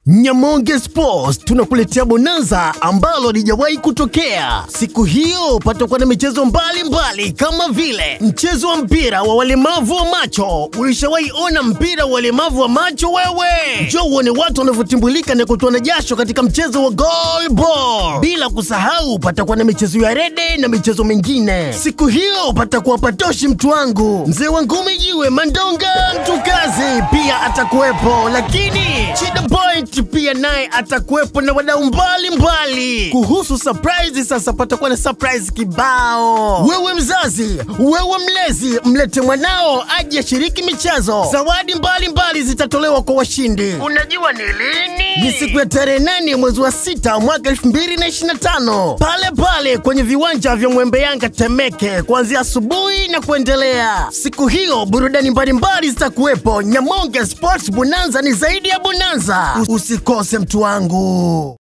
Nyamonge Sports tunakuletea bonanza ambalo halijawahi kutokea. Siku hiyo patakuwa na michezo mbalimbali kama vile mchezo wa mpira wa walemavu wa macho. Ulishawahi ona mpira wa walemavu wa macho wewe? Njoo uone watu wanavyotimbulika na kutoana jasho katika mchezo wa goal ball. Bila kusahau patakuwa na michezo ya rede na michezo mingine. Siku hiyo patakuwa patoshi mtu wangu. Mzee wa ngumi jiwe Mandonga Mtukazi pia atakuwepo, lakini Chida Point pia naye atakuwepo na wadau mbalimbali. Kuhusu surprise, sasa patakuwa na surprise kibao. Wewe mzazi, wewe mlezi, mlete mwanao aje shiriki michezo. Zawadi mbalimbali zitatolewa kwa washindi. Unajua ni lini? Ni siku ya tarehe 8 mwezi wa 6 mwaka 2025. Pale pale kwenye viwanja vya Mwembe Yanga Temeke, kuanzia asubuhi na kuendelea. Siku hiyo burudani mbalimbali zitakuwepo. Nyamonge Sports Bonanza ni zaidi ya bonanza. Usikose mtu wangu.